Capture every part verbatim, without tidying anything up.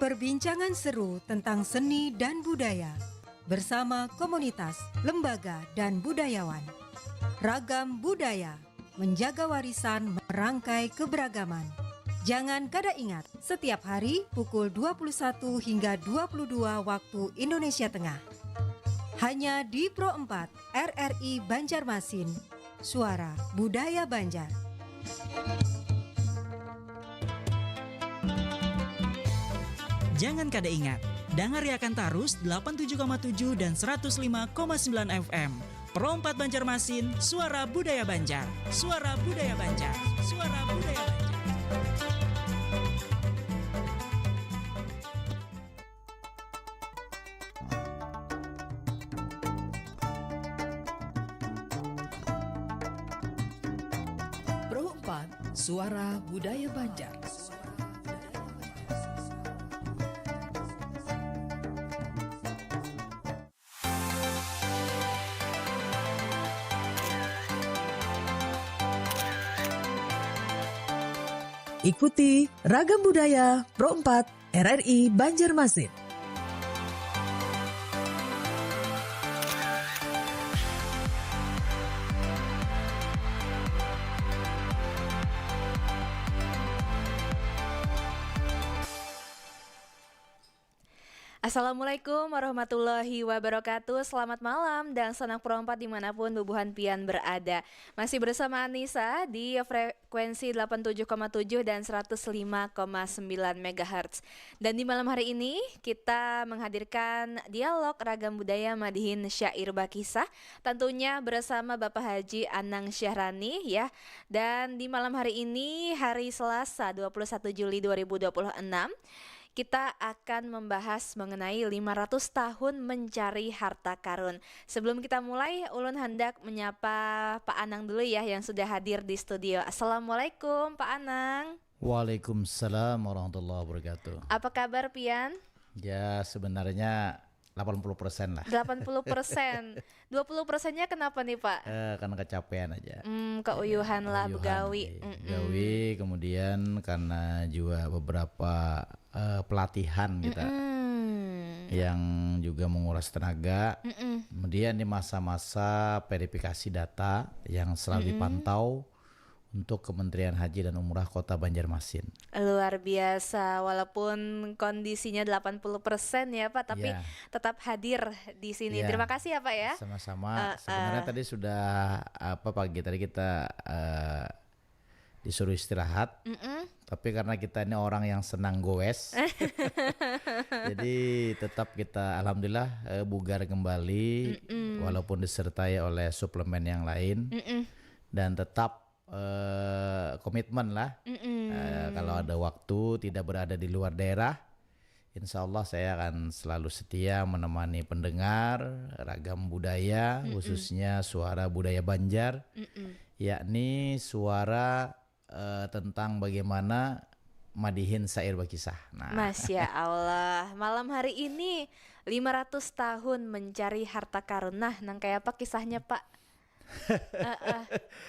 Perbincangan seru tentang seni dan budaya bersama komunitas, lembaga, dan budayawan. Ragam budaya menjaga warisan, merangkai keberagaman. Jangan kada ingat, setiap hari pukul dua puluh satu hingga dua puluh dua waktu Indonesia Tengah. Hanya di Pro empat, R R I Banjarmasin, Suara Budaya Banjar. Jangan kada ingat, dangariakan tarus delapan tujuh koma tujuh dan seratus lima koma sembilan F M. Pro empat Banjarmasin, Suara Budaya Banjar. Suara Budaya Banjar. Suara Budaya Banjar. Pro empat, Suara Budaya Banjar. Ikuti Ragam Budaya Pro empat R R I Banjarmasin. Assalamualaikum warahmatullahi wabarakatuh. Selamat malam, dangsanak Pro empat dimanapun bubuhan pian berada. Masih bersama Anissa di frekuensi delapan tujuh koma tujuh dan seratus lima koma sembilan megahertz. Dan di malam hari ini, kita menghadirkan dialog ragam budaya madihin syair bakisah, tentunya bersama Bapak Haji Anang Syahrani, ya. Dan di malam hari ini, hari Selasa, dua puluh satu Juli dua ribu dua puluh enam, kita akan membahas mengenai lima ratus tahun mencari harta karun. Sebelum kita mulai, ulun handak menyapa Pak Anang dulu, ya, yang sudah hadir di studio. Assalamualaikum, Pak Anang. Waalaikumsalam warahmatullahi wabarakatuh. Apa kabar pian? Ya, sebenarnya delapan puluh persen lah. Delapan puluh persen. Dua puluh persennya kenapa nih, Pak? Eh, karena kecapean aja. Hmm, keuyuhan lah, keuyuhan, begawi. Iya. Mm-mm. Begawi, kemudian karena juga beberapa, eh, pelatihan kita, mm-mm, yang juga menguras tenaga. Mm-mm. Kemudian di masa-masa verifikasi data yang selalu, mm-mm, dipantau untuk Kementerian Haji dan Umrah Kota Banjarmasin. Luar biasa, walaupun kondisinya delapan puluh persen ya, Pak, tapi, ya, tetap hadir di sini. Ya. Terima kasih ya, Pak, ya. Sama-sama. Eh, sebenarnya, eh, tadi sudah, apa, pagi tadi kita, eh, disuruh istirahat. Mm-mm. Tapi karena kita ini orang yang senang goes, jadi tetap kita, alhamdulillah, eh, bugar kembali, mm-mm, walaupun disertai oleh suplemen yang lain. Mm-mm. Dan tetap, eh, komitmen lah. Mm-mm. Eh, kalau ada waktu, tidak berada di luar daerah, insya Allah saya akan selalu setia menemani pendengar ragam budaya, mm-mm, khususnya suara budaya Banjar, mm-mm, yakni suara, eh, tentang bagaimana madihin syair bakisah. Nah. Masya Allah, malam hari ini lima ratus tahun mencari harta karun. Nah, nang kaya apa kisahnya, Pak? Eh, eh.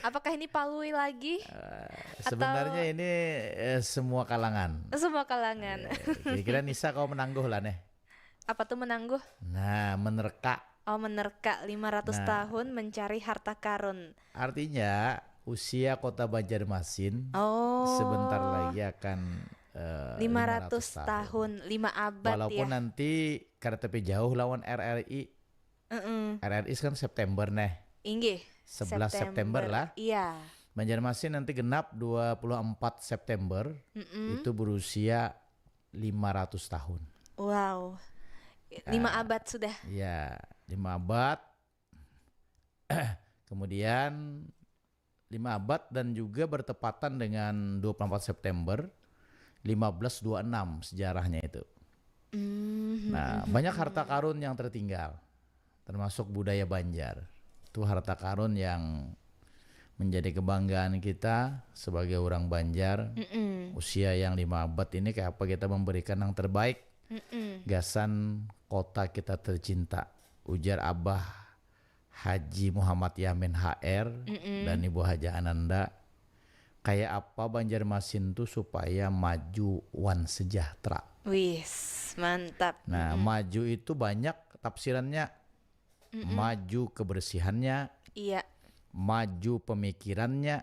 Apakah ini Palui lagi? Eh, atau sebenarnya ini, eh, semua kalangan. Semua kalangan. Eh, kira-kira Nisa kau menangguh lah, neh. Apa tuh menangguh? Nah, menerka. Oh, menerka lima ratus, nah, tahun mencari harta karun. Artinya, usia Kota Banjarmasin, oh, sebentar lagi akan, eh, lima ratus tahun. Lima ratus tahun, lima abad. Walaupun ya, nanti kada tapi jauh lawan R R I. Mm-mm. R R I kan September neh. Inggih. Sebelas September. September lah. Iya. Banjarmasin nanti genap dua puluh empat September, mm-mm, itu berusia lima ratus tahun. Wow. Lima, nah, abad sudah. Iya, lima abad. Kemudian lima abad dan juga bertepatan dengan dua puluh empat September lima belas dua enam sejarahnya itu. Hmm, nah, hmm, banyak, hmm, harta karun yang tertinggal, termasuk budaya Banjar. Itu harta karun yang menjadi kebanggaan kita sebagai orang Banjar. Mm-mm. Usia yang lima abad ini, kayak apa kita memberikan yang terbaik, mm-mm, gasan kota kita tercinta. Ujar Abah Haji Muhammad Yamin H R, mm-mm, dan Ibu Haja Ananda, Kayak apa Banjarmasin tuh supaya maju wan sejahtera? Wis, mantap. Nah, Mm-mm. Maju itu banyak tafsirannya. Mm-mm. Maju kebersihannya, Iya. maju pemikirannya,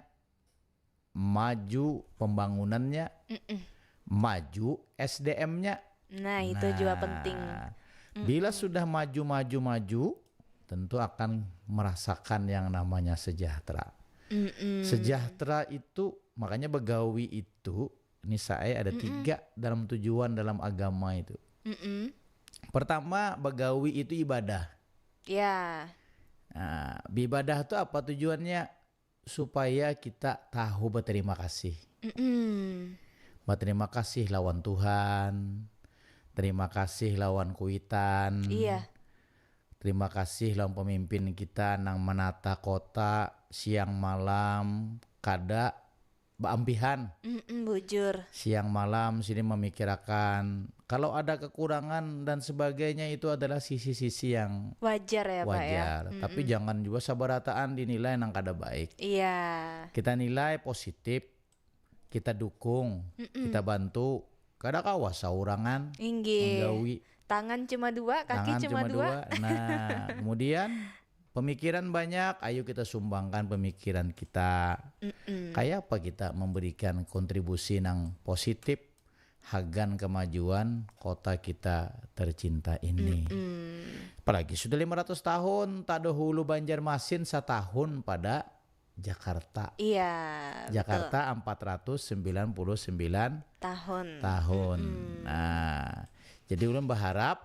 maju pembangunannya, Mm-mm. maju S D M-nya. Nah, itu juga penting. Bila sudah maju, maju, maju, tentu akan merasakan yang namanya sejahtera. Mm-mm. Sejahtera itu, makanya begawi itu, ini saya ada tiga dalam tujuan dalam agama itu. Mm-mm. Pertama, begawi itu ibadah. Ya. Nah, ibadah itu apa tujuannya? Supaya kita tahu berterima kasih. Mm-mm. Berterima kasih lawan Tuhan. Terima kasih lawan kuitan. Iya. Terima kasih lawan pemimpin kita nang menata kota siang malam, kada baampihan. Mm-mm, bujur. Siang malam sini memikirakan kalau ada kekurangan dan sebagainya, itu adalah sisi-sisi yang Wajar ya, Pak, ya. Wajar. Mm-mm. Tapi jangan juga sabarataan dinilai nang kada baik. Iya. Kita nilai positif, kita dukung, kita bantu. Kada kawa saurangan Inggih. menggawi. Tangan cuma dua, kaki Tangan cuma, cuma dua. Nah, kemudian pemikiran banyak, ayo kita sumbangkan pemikiran kita. Mm-mm. Kayak apa kita memberikan kontribusi nang positif hagan kemajuan kota kita tercinta ini. Mm-mm. Apalagi sudah lima ratus tahun, tadahulu Banjarmasin satahun pada Jakarta. Iya. Betul. Jakarta empat ratus sembilan puluh sembilan Tahun. tahun. Mm-mm. Nah, jadi ulun berharap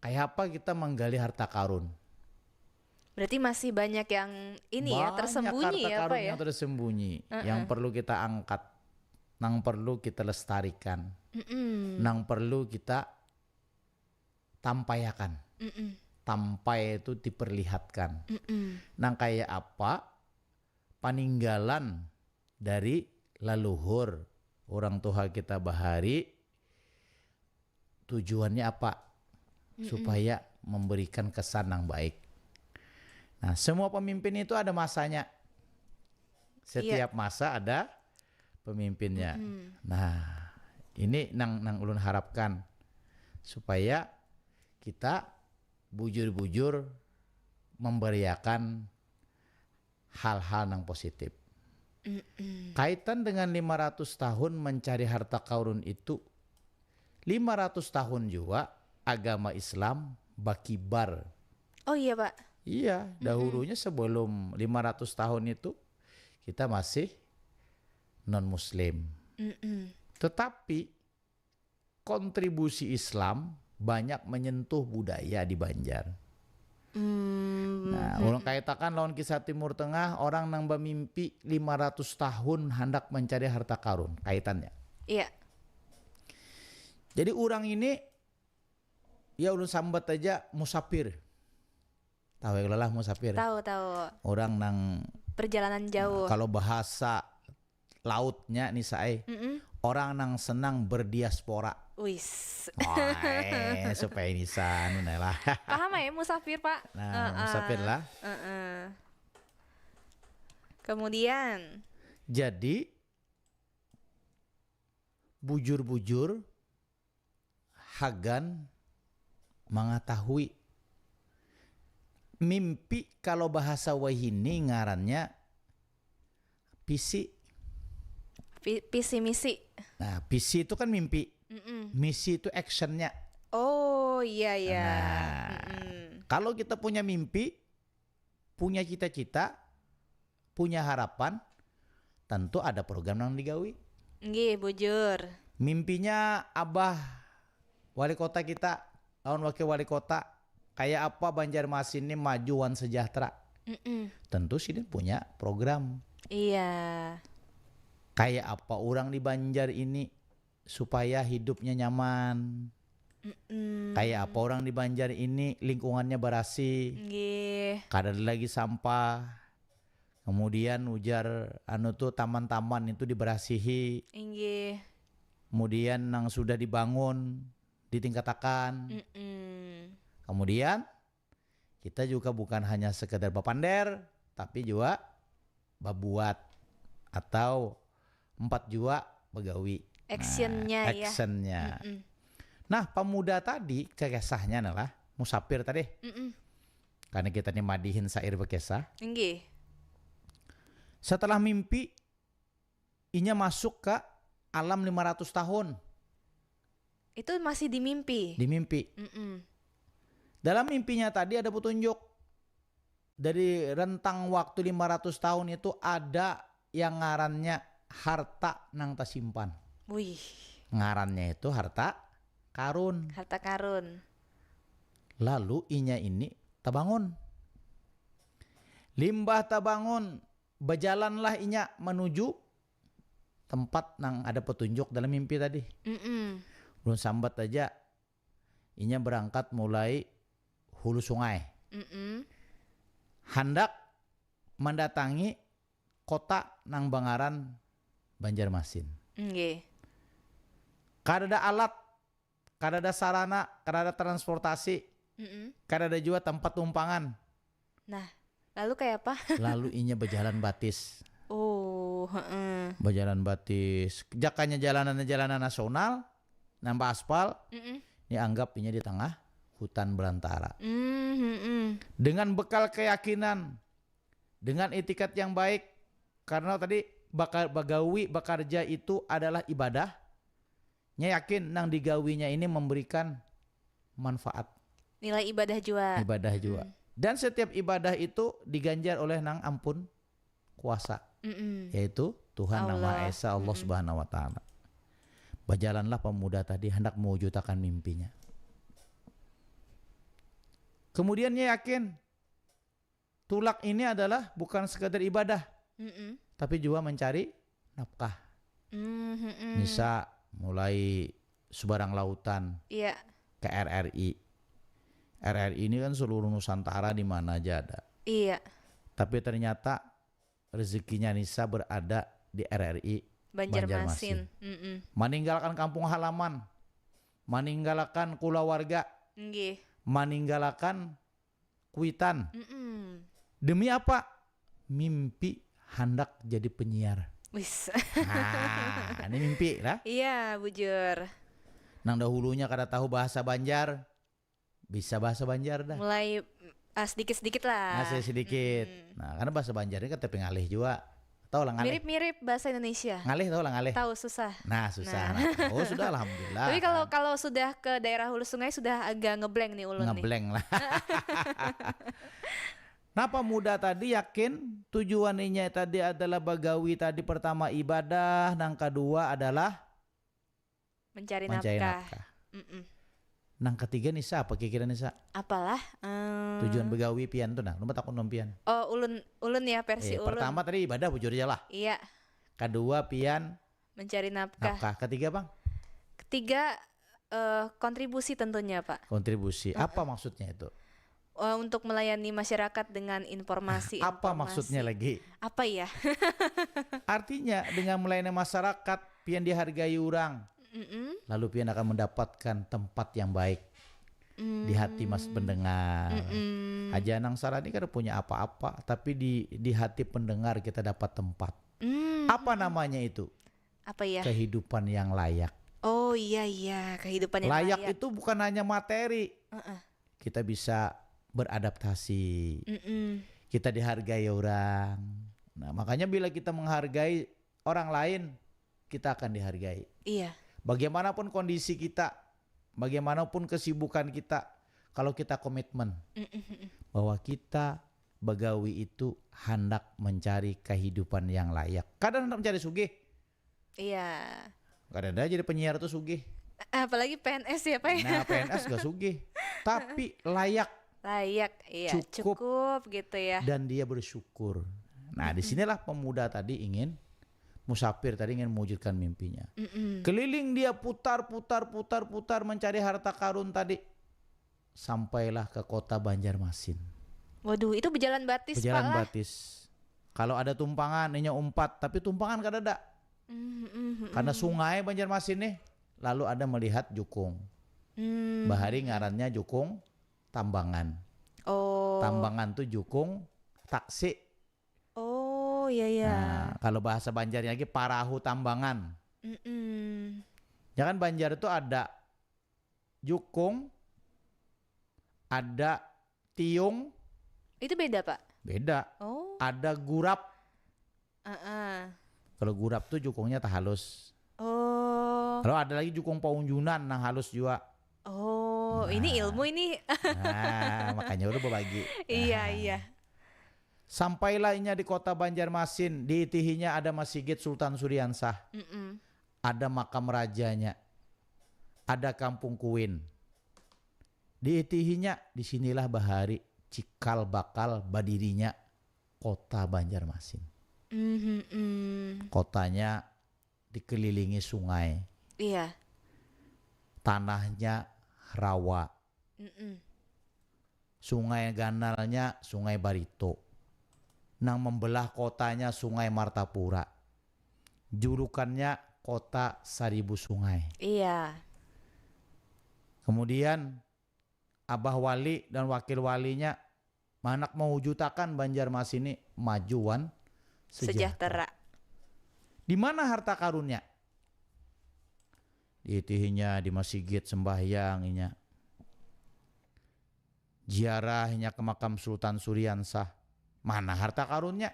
kayak apa kita menggali harta karun. Berarti masih banyak yang ini ya, Banyak tersembunyi harta ya, karun Pak, ya. Yang tersembunyi, yang perlu kita angkat, nang perlu kita lestarikan, Mm-mm. nang perlu kita tampayakan. Mm-mm. Tampai itu diperlihatkan. Mm-mm. Nang kayak apa paninggalan dari laluhur orang tua kita bahari, tujuannya apa? Supaya memberikan kesan yang baik. Nah, semua pemimpin itu ada masanya. Setiap masa ada pemimpinnya. Nah, ini nang nang ulun harapkan supaya kita bujur-bujur memberiakan hal-hal yang positif. Kaitan dengan lima ratus tahun mencari harta karun itu, lima ratus tahun juga agama Islam bakibar. Oh iya, Pak. Iya, dahulunya sebelum lima ratus tahun itu kita masih non-muslim. Mm-mm. Tetapi kontribusi Islam banyak menyentuh budaya di Banjar. Hmm, Nah, ulun kaitakan lawan kisah Timur Tengah, orang nang bamimpi lima ratus tahun handak mencari harta karun, kaitannya. Iya. Jadi orang ini, ya ulun sambat aja musafir. Tahu ya lah musafir. Tahu, tahu. Orang nang Perjalanan jauh. Kalau bahasa lautnya nih saya, Mm-mm. orang nang senang berdiaspora. Wis. Wah, supaya ini sanu nah lah. Paham ya musafir, Pak? Nah, Heeh. Musafir lah. Heeh. Kemudian, Jadi bujur-bujur hagan mengetahui mimpi, kalau bahasa wahini ngarannya visi. vi- visi misi. Nah, visi itu kan mimpi. Mm-mm. Misi itu actionnya. Oh iya ya. Nah, Mm-mm. Kalau kita punya mimpi, punya cita-cita, punya harapan, tentu ada program yang digawi. Nggih, bujur. Mimpinya Abah Wali Kota kita, lawan Wakil Wali Kota, kayak apa Banjarmasin ini maju wan sejahtera? Mm-mm. Tentu sini punya program. Iya. Kayak apa orang di Banjar ini supaya hidupnya nyaman? Mm-mm. Kayak apa orang di Banjar ini lingkungannya barasih, Nggih. kada ada lagi sampah. Kemudian ujar anu tuh taman-taman itu diberasihi. Inggih. Kemudian nang sudah dibangun ditingkatakan. Mm-mm. Kemudian kita juga bukan hanya sekedar bapander, tapi juga babuat atau empat jua bagawi. Actionnya Nah, ya. Actionnya. Mm-mm. Nah, pemuda tadi, kisahnya adalah musafir tadi. Mm-mm. Karena kita nih madihin syair bekisah. Inggih. Setelah mimpi, inya masuk ke alam lima ratus tahun. Itu masih di mimpi. Di mimpi. Mm-mm. Dalam mimpinya tadi ada petunjuk. Dari rentang waktu lima ratus tahun itu ada yang ngarannya harta nang tasimpan. Wih, Ngarannya itu harta karun. Harta karun. Lalu inya ini tabangun. Limbah tabangun, bajalanlah inya menuju tempat nang ada petunjuk dalam mimpi tadi. Mm-mm. Belum sambat aja, inya berangkat mulai hulu sungai. Mm-mm. Handak mendatangi kota nang bangaran Banjarmasin. Inggih. Kadada alat, kadada sarana, kadada transportasi, Mm-mm. kadada jua tempat tumpangan. Nah, lalu kayak apa? Lalu inya berjalan batis. Oh, heeh. Berjalan batis. Jakanya jalanannya jalanan nasional, nambah aspal, Mm-mm. dianggap inya di tengah hutan belantara. Mm, mm-mm. Dengan bekal keyakinan, dengan itikat yang baik, karena tadi baka- bagawi, bekerja itu adalah ibadah. Nya yakin nang digawinya ini memberikan manfaat Nilai ibadah juga. ibadah juga. Dan setiap ibadah itu diganjar oleh nang ampun kuasa, Mm-mm. yaitu Tuhan Nang Maha Allah. Esa, Allah Subhanahu wa Taala. Berjalanlah pemuda tadi hendak mewujudkan mimpinya. Kemudian ia yakin tulak ini adalah bukan sekadar ibadah, Mm-mm. tapi juga mencari nafkah. Mm, mm-mm. Nisa mulai subarang lautan Iya. ke R R I. R R I ini kan seluruh Nusantara di mana aja ada. Iya. Tapi ternyata rezekinya Nisa berada di R R I Banjarmasin. Mm-mm. Meninggalkan kampung halaman, meninggalkan keluarga, Inggih. meninggalkan kuitan. Mm-mm. Demi apa? Mimpi hendak jadi penyiar. Wis. Nah, ini mimpi lah. Iya, bujur. Nang dahulunya kada tahu bahasa Banjar, bisa bahasa Banjar dah. Mulai ah, sedikit-sedikit lah. Nah, sedikit. Nah, karena bahasa Banjar ini kan tapi ngalih juga. Tahu lah ngalih. Mirip-mirip bahasa Indonesia. Ngalih tahu lah ngalih. Tahu susah. Nah, susah. Nah, tahu sudah alhamdulillah. Tapi kalau kalau sudah ke daerah hulu sungai sudah agak ngeblank nih ulun nih. Ngeblank lah. Napa muda tadi yakin tujuannya tadi adalah bagawi tadi, pertama ibadah, nang kedua adalah Mencari, mencari nafkah. Nafkah. Mm-mm. Nang ketiga Nisa, apa kira-kira Nisa? Apalah? Eh, Tujuan begawi pian tuh nah, lu takut nom pian. Oh, ulun ulun ya versi Eh, ulun. Pertama tadi ibadah bujur aja lah. Iya, Kedua pian mencari nafkah. Nafkah. Ketiga bang? Ketiga eh, kontribusi tentunya, Pak. Kontribusi. Apa maksudnya itu? Eh, untuk melayani masyarakat dengan informasi. Apa informasi. Maksudnya lagi? Apa ya? Artinya dengan melayani masyarakat, pian dihargai orang, Mm-mm. lalu pian akan mendapatkan tempat yang baik di hati mas pendengar. Mm-mm. Aja nang sarani kada punya apa-apa, tapi di di hati pendengar kita dapat tempat. Mm. Apa namanya itu? Apa ya? Kehidupan yang layak. Oh iya iya, kehidupan yang Layak layak. Itu bukan hanya materi. Heeh. Kita bisa beradaptasi. Mm-mm. Kita dihargai orang. Nah, makanya bila kita menghargai orang lain, kita akan dihargai. Iya. Bagaimanapun kondisi kita, bagaimanapun kesibukan kita, kalau kita komitmen Mm-mm. bahwa kita begawi itu hendak mencari kehidupan yang layak. Kadang hendak mencari sugih. Iya. Kadang ada jadi penyiar tuh sugih. Apalagi P N S ya, Pak ya? Nah, P N S gak sugih, tapi layak Layak, iya. Cukup. Cukup gitu ya. Dan dia bersyukur. Nah, disinilah pemuda tadi ingin, musafir tadi ingin mewujudkan mimpinya. Mm-mm. Keliling dia putar, putar, putar, putar mencari harta karun tadi. Sampailah ke kota Banjarmasin. Waduh, itu berjalan batis, Berjalan Pak lah. Batis. Kalau ada tumpangan, inya umpat, tapi tumpangan kada ada. Mm-mm. Karena sungai Banjarmasin nih, lalu ada melihat jukung. Hmm. Bahari ngarannya jukung Tambangan. Oh. Tambangan tuh jukung taksi. Oh, iya, iya. Nah, kalau bahasa Banjarnya lagi parahu tambangan. Mm-mm. Ya kan Banjar itu ada jukung, ada tiung, Itu beda, Pak? beda. Oh. Ada gurap. Heeh. Kalau gurap tuh jukungnya tak halus. Oh. Kalau ada lagi jukung paunjunan nang halus juga. Oh, ini ilmu ini. Nah, makanya udah berbagi. Iya, iya. Sampailah inya di kota Banjarmasin, diitihinya ada masigit Sultan Suriansah, Mm-mm. ada makam rajanya, ada kampung kuin. Diitihinya di sinilah bahari cikal bakal badirinya kota Banjarmasin. Mhm, mm. Kotanya dikelilingi sungai, Iya. tanahnya rawa, Mm-mm. sungai ganalnya Sungai Barito. Nang membelah kotanya Sungai Martapura. Julukannya Kota Saribu Sungai. Iya. Kemudian Abah Wali dan Wakil Walinya handak mewujudakan Banjarmasin ini maju wan sejahtera. Sejahtera. Di mana harta karunnya? Diitihinya di masigit sembahyang inya. Ziarah inya ke makam Sultan Suriansah. Mana harta karunnya?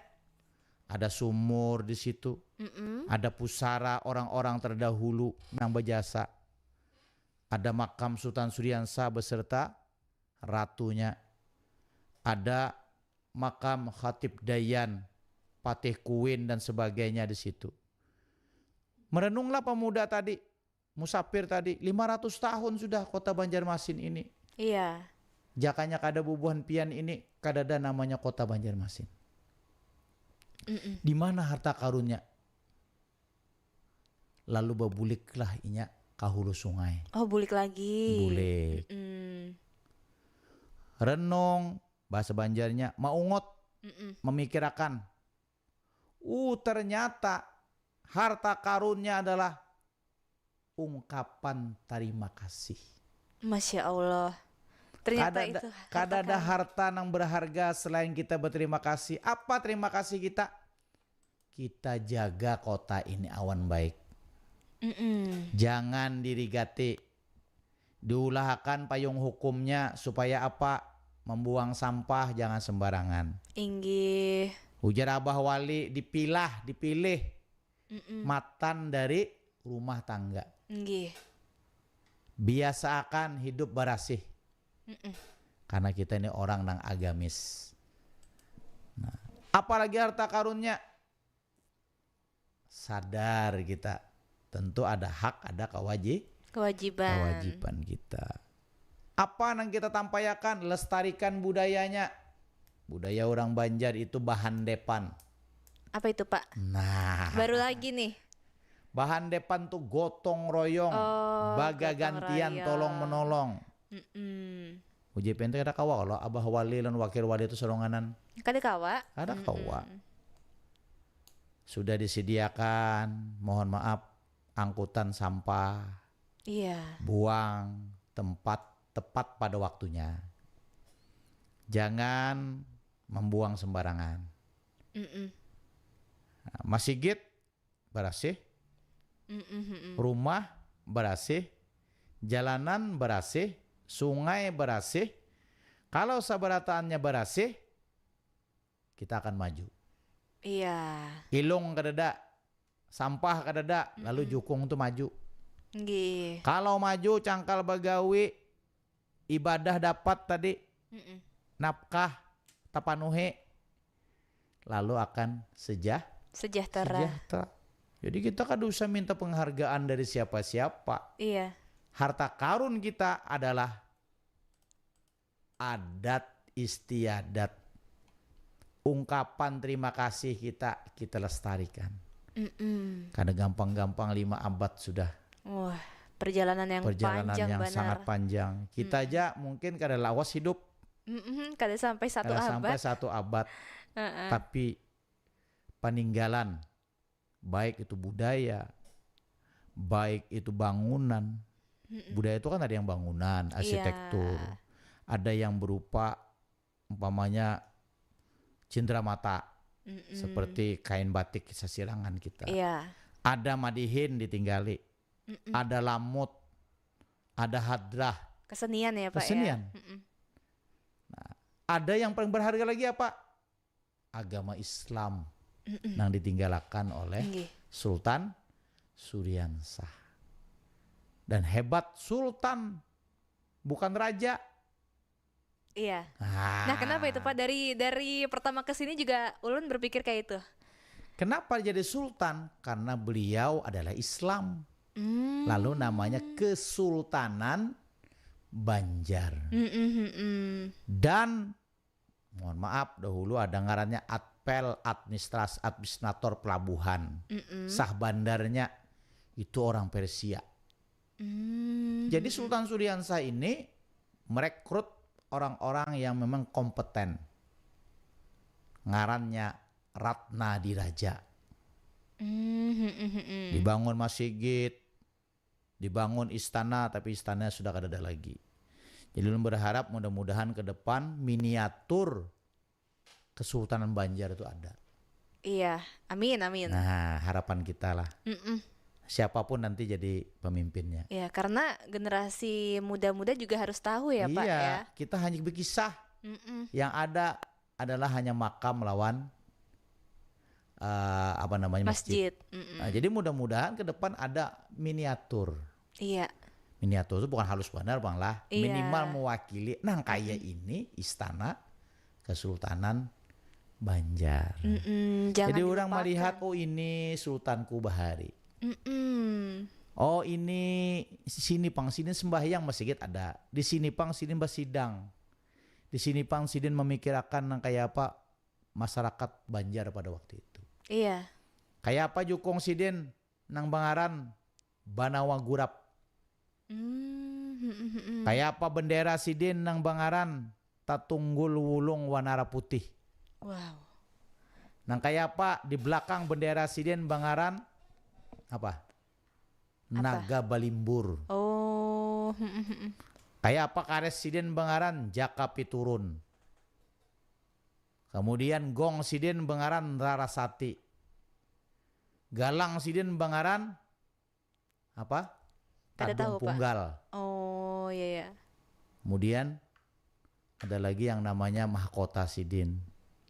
Ada sumur di situ. Mm-mm. Ada pusara orang-orang terdahulu nang berjasa. Ada makam Sultan Suriansah beserta ratunya. Ada makam Khatib Dayan, Patih Kuin dan sebagainya di situ. Merenunglah pemuda tadi, musafir tadi, lima ratus tahun sudah kota Banjarmasin ini. Iya. Jakanya kada bubuhan pian ini, kadada namanya kota Banjarmasin. Mm-mm. Di mana harta karunnya? Lalu babuliklah inya ka hulu sungai. Oh, bulik lagi. Bulik. Mm-mm. Renung, bahasa Banjarnya, maungut, Mm-mm. memikirakan. Uh, ternyata harta karunnya adalah ungkapan terima kasih. Masya Allah. Ternyata Kada itu ada, kada ada harta nang berharga selain kita berterima kasih. Apa terima kasih kita? Kita jaga kota ini awan baik. Mm-mm. Jangan dirigati. Diulahakan payung hukumnya supaya apa? Membuang sampah jangan sembarangan. Inggih. Ujar Abah Wali, dipilah, dipilih Mm-mm. matan dari rumah tangga. Inggih. Biasaakan hidup barasih. Mm-mm. Karena kita ini orang nang agamis. Nah, apalagi harta karunnya? Sadar kita. Tentu ada hak, ada kewaji-, Kewajiban. kewajiban kita. Apa nang kita tampayakan? Lestarikan budayanya. Budaya orang Banjar itu bahandepan. Apa itu, Pak? Nah, Baru lagi nih. Bahandepan tuh gotong royong, Oh, bagagantian, gotong royong. Tolong menolong. Mm-mm. Uji P N T kada kawa kalau Abah Wali lan Wakil Wali itu soronganan. Kada kawa. Kada kawa. Sudah disediakan, mohon maaf, angkutan sampah, Iya. Buang tempat tepat pada waktunya. Jangan membuang sembarangan. Mm-mm. Nah, masigit barasih, Mm-mm, mm-mm. Rumah barasih, jalanan barasih, sungai barasih. Kalau sabarataannya barasih, kita akan maju. Iya. Ilung kadada, sampah kadada, lalu Mm-mm. jukung tu maju. Nggih. Kalau maju cangkal bagawi, ibadah dapat tadi, Mm-mm. nafkah tapanuhi, lalu akan sejah-, Sejahtera. sejahtera. Jadi kita kada usah minta penghargaan dari siapa-siapa. Iya. Harta karun kita adalah adat istiadat. Ungkapan terima kasih kita, kita lestarikan. Mm-mm. Kada gampang-gampang lima abad sudah. Wah, perjalanan yang Perjalanan panjang yang banar. Sangat panjang. Kita Mm-mm. aja mungkin kada lawas hidup. Mm-mm, kada sampai satu Kada abad. Sampai satu abad. Heeh. Tapi peninggalan, baik itu budaya, baik itu bangunan. Mm-mm. Budaya itu kan ada yang bangunan, Iya. Arsitektur. Ada yang berupa umpamanya cindramata. Mm-mm. Seperti kain batik sasirangan kita. Iya. Ada madihin ditinggali. Mm-mm. Ada lamut. Ada hadrah. Kesenian ya, Pak, ya? Kesenian. Mm-mm. Nah, ada yang paling berharga lagi apa? Agama Islam. Mm-mm. Nang ditinggalakan oleh Inggih. Sultan Suriansah. Dan hebat Sultan, bukan raja. Iya. Ah. Nah, kenapa itu, Pak? Dari dari pertama ke sini juga ulun berpikir kayak itu. Kenapa jadi sultan? Karena beliau adalah Islam. Hmm. Lalu namanya Kesultanan Banjar. Mm-mm, mm-mm. Dan mohon maaf, dahulu ada ngarannya Atpel, administras administrator pelabuhan. Mm-mm. Sah bandarnya itu orang Persia. Hmm. Jadi Sultan Suriansah ini merekrut orang-orang yang memang kompeten. Ngarannya Ratna Diraja. Hmm, hmm, hmm, hmm. Dibangun masigit, dibangun istana, tapi istana sudah kada ada lagi. Jadi ulun berharap mudah-mudahan ke depan miniatur Kesultanan Banjar itu ada. Iya, amin, amin. Nah, harapan kita lah. Mm-mm. Siapapun nanti jadi pemimpinnya. Iya, karena generasi muda-muda juga harus tahu ya, Pak, iya, ya. Kita hanya berkisah. Mm-mm. Yang ada adalah hanya makam lawan, eh, apa namanya, masjid. Masjid. Mm-mm. Nah, jadi mudah-mudahan ke depan ada miniatur. Iya. Miniatur itu bukan halus banar, Bang, lah. Iya. Minimal mewakili. Nah, kayak ini istana Kesultanan Banjar. Mm-mm, jangan dilupakan. Jadi orang melihat, "Oh, ini sultanku bahari." Mm-mm. "Oh, ini sini pang sini sembahyang, masigit ada. Di sini pang sini basidang. Di sini pang sidin memikirakan nang kayak apa masyarakat Banjar pada waktu itu." Iya. "Kayak apa jukung sidin nang bangaran Banawa Gurap? Hmm, hmm, hmm, hmm. Kayak apa bendera sidin nang bangaran Tatunggul Wulung Wanara Putih? Wow. Nang kayak apa di belakang bendera sidin bangaran apa? Apa? Naga Balimbur. Oh, hmm, hmm, hmm. Kayak apa kares sidin bangaran Jaka Piturun? Kemudian gong sidin bangaran Rarasati. Galang sidin bangaran apa? Kada tahu, Pak. Tandung Punggal. Oh, iya, iya. Kemudian ada lagi yang namanya mahkota sidin,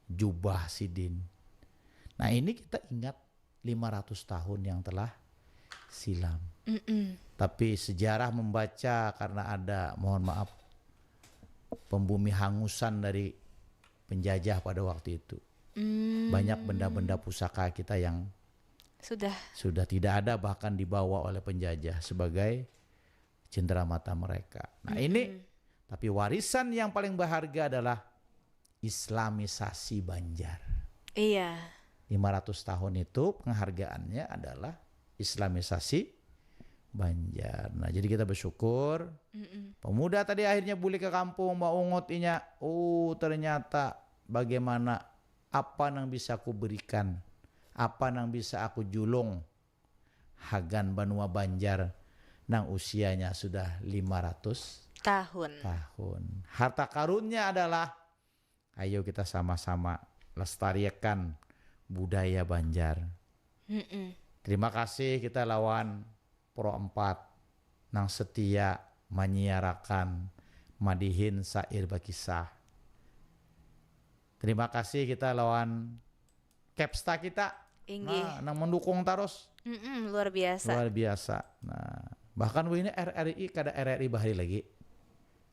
jubah sidin. Nah, ini kita ingat lima ratus tahun yang telah silam. Mm-mm. Tapi sejarah membaca karena ada, mohon maaf, pembumi hangusan dari penjajah pada waktu itu. Hmm. Banyak benda-benda pusaka kita yang sudah, sudah tidak ada, bahkan dibawa oleh penjajah sebagai cendera mata mereka. Nah, mm-mm, ini, tapi warisan yang paling berharga adalah Islamisasi Banjar. Iya. Lima ratus tahun itu penghargaannya adalah Islamisasi Banjar. Nah, jadi kita bersyukur. Mm-mm. Pemuda tadi akhirnya balik ke kampung, maungut inya, "Oh, ternyata bagaimana, apa nang bisa aku berikan? Apa nang bisa aku julung? Hagan banua Banjar nang usianya sudah lima ratus tahun. Tahun. Harta karunnya adalah, ayo kita sama-sama lestariakan budaya Banjar." Mm-mm. Terima kasih kita lawan Pro empat nang setia manyiarakan madihin sair bakisah. Terima kasih kita lawan Kepsta kita. Inggih. Nah, nang mendukung terus. Mm-mm, luar biasa. Luar biasa. Nah, bahkan wahini R R I kada R R I bahari lagi.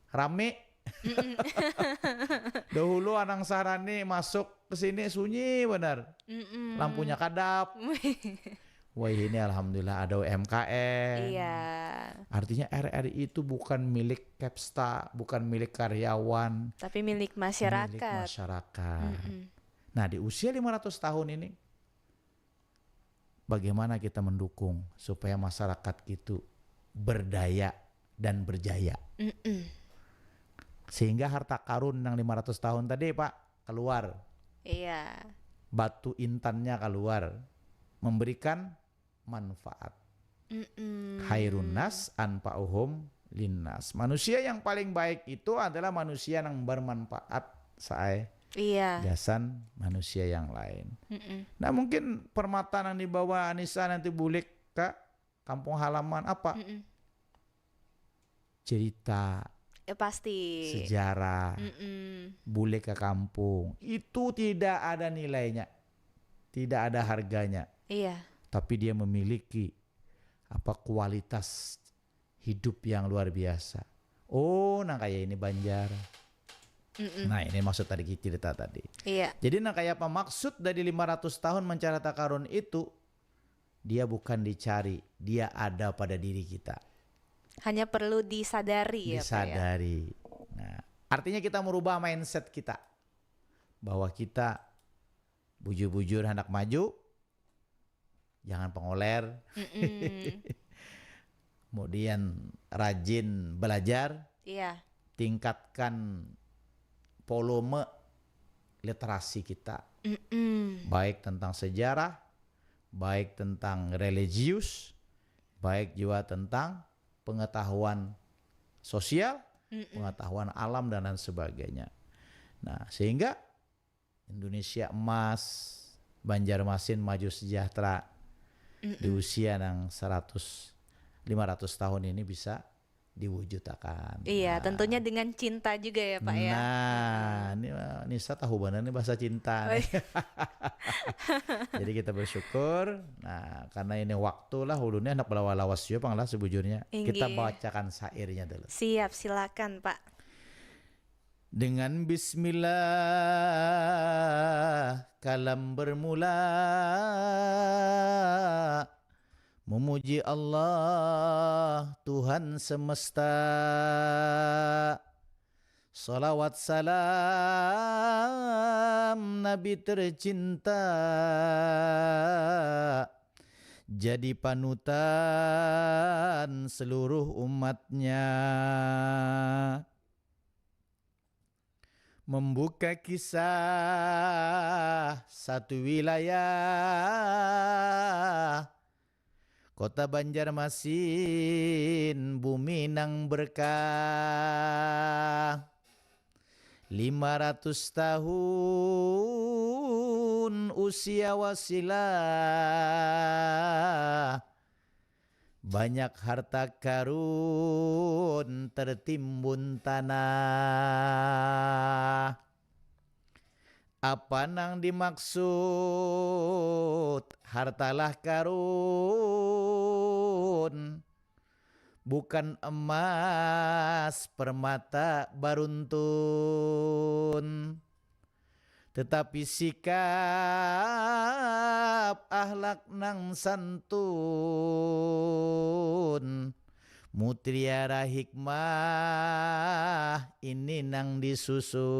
Rame. Mm-mm. Dahulu Anang Sahrani masuk ke sini sunyi benar. Mm-mm. Lampunya kadap. Wahini alhamdulillah ada U M K M. Iya. Artinya R R I itu bukan milik Kepsta, bukan milik karyawan. Tapi milik masyarakat. Milik masyarakat. Mm-mm. Nah, di usia lima ratus tahun ini, bagaimana kita mendukung supaya masyarakat itu berdaya dan berjaya? Mm-mm. Sehingga harta karun yang lima ratus tahun tadi, Pak, keluar. Iya. Batu intannya keluar. Memberikan manfaat. Mm-mm. Khairun nas anfa'uhum linnas. Manusia yang paling baik itu adalah manusia yang bermanfaat, sae. Iya. gasan manusia yang lain. Mm-mm. Nah, mungkin permata nang dibawa Anissa nanti bulik ka kampung halaman apa? Mm-mm. Cerita, Ya pasti. sejarah, Mm-mm. bulik ke kampung. Itu tidak ada nilainya. Tidak ada harganya. Iya. Tapi dia memiliki apa, kualitas hidup yang luar biasa. Oh, nang kayak ini Banjar. Mm-mm. Nah, ini maksud tadi cerita tadi. Iya. Jadi, nang kayak apa maksud dari lima ratus tahun mencari harta karun itu? Dia bukan dicari, dia ada pada diri kita. Hanya perlu disadari ya, Pak, ya. Disadari. Nah, artinya kita merubah mindset kita bahwa kita bujur-bujur hendak maju, jangan pengoler, Mm-mm. kemudian rajin belajar, Iya. tingkatkan volume literasi kita, Mm-mm. baik tentang sejarah, baik tentang religius, baik juga tentang pengetahuan sosial, Mm-mm. pengetahuan alam dan lain sebagainya. Nah, sehingga Indonesia emas, Banjarmasin maju sejahtera di Mm-mm. usia yang seratus, lima ratus tahun ini bisa diwujudkan. Iya, Nah, tentunya dengan cinta juga ya, Pak, ya. Nah, ini Nisa tahu benar nih bahasa cinta Oh, nih. Jadi kita bersyukur. Nah, karena ini waktu lah, ulunnya anak belawa lawas juga pang lah sebujurnya. Inggih. Kita bacakan syairnya dulu. Siap, silakan, Pak. Dengan bismillah kalam bermula, memuji Allah Tuhan semesta. Salawat salam Nabi tercinta, jadi panutan seluruh umatnya. Membuka kisah satu wilayah, Kota Banjarmasin, bumi nang berkah. Lima ratus tahun usia wasilah, banyak harta karun tertimbun tanah. Apa nang dimaksud hartalah karun? Bukan emas, permata, baruntun, tetapi sikap ahlak nang santun, mutiara hikmah ini nang disusun.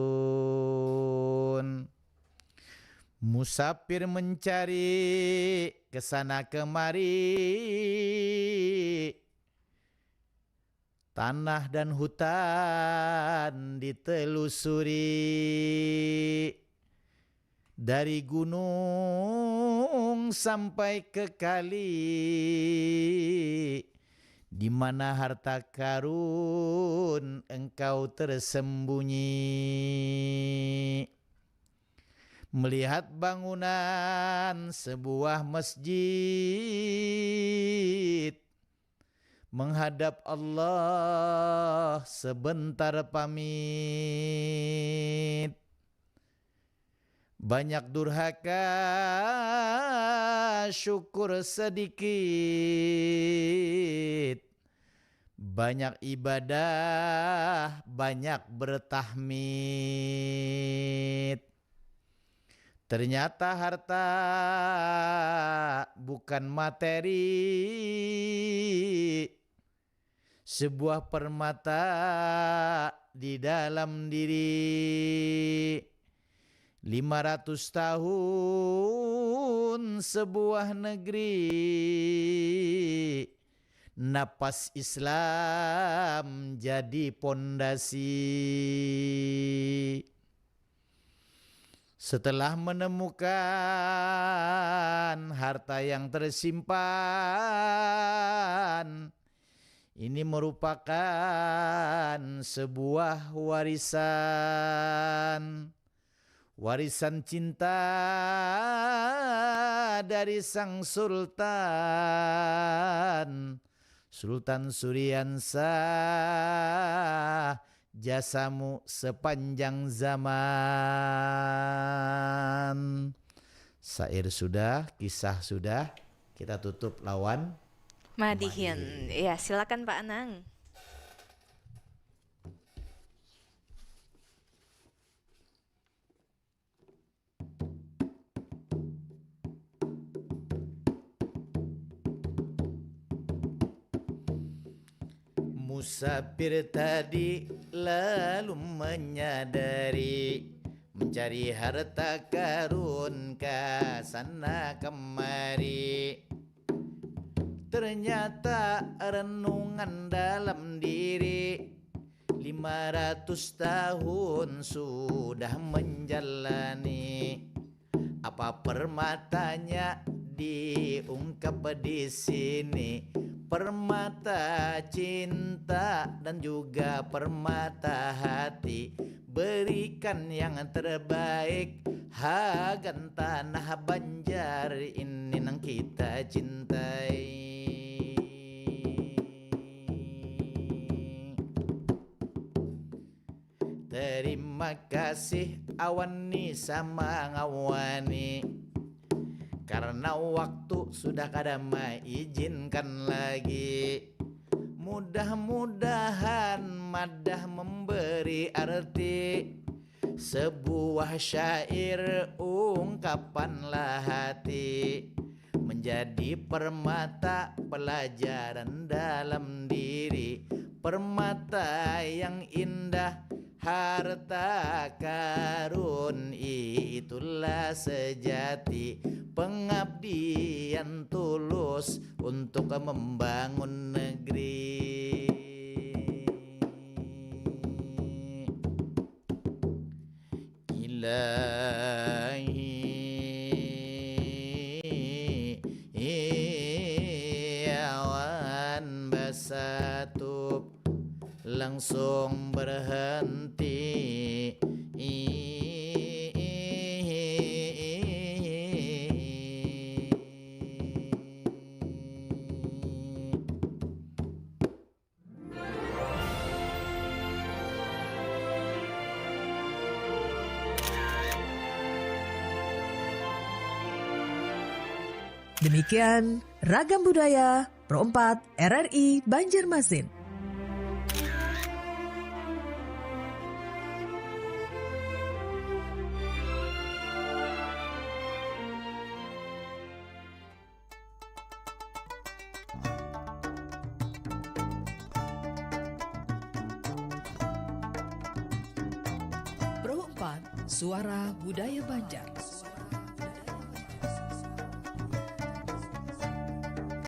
Musafir mencari kesana kemari, tanah dan hutan ditelusuri, dari gunung sampai ke kali, di mana harta karun engkau tersembunyi. Melihat bangunan sebuah masjid, menghadap Allah sebentar pamit. Banyak durhaka, syukur sedikit. Banyak ibadah, banyak bertahmid. Ternyata harta bukan materi, sebuah permata di dalam diri. Lima ratus tahun sebuah negeri, napas Islam jadi pondasi. Setelah menemukan harta yang tersimpan, ini merupakan sebuah warisan. Warisan cinta dari sang sultan, Sultan Suriansah, jasamu sepanjang zaman. Syair sudah, kisah sudah, kita tutup lawan Madihin. Ya, silakan Pak Anang. Musafir tadi lalu menyadari, mencari harta karun ka sana kemari. Ternyata renungan dalam diri, lima ratus tahun sudah menjalani. Apa permatanya diungkap di sini? Permata cinta dan juga permata hati. Berikan yang terbaik hagan tanah Banjar ini nang kita cintai. Terima kasih awani sama ngawani. Karena waktu sudah kada maizinkan lagi. Mudah-mudahan madah memberi arti sebuah syair ungkapanlah hati menjadi permata pelajaran dalam diri. Permata yang indah, harta karun, itulah sejati pengabdian tulus untuk membangun negeri. Ilahi, awan basatup langsung berhenti. Demikian Ragam Budaya Pro empat R R I Banjarmasin. Pro empat, Suara Budaya Banjar.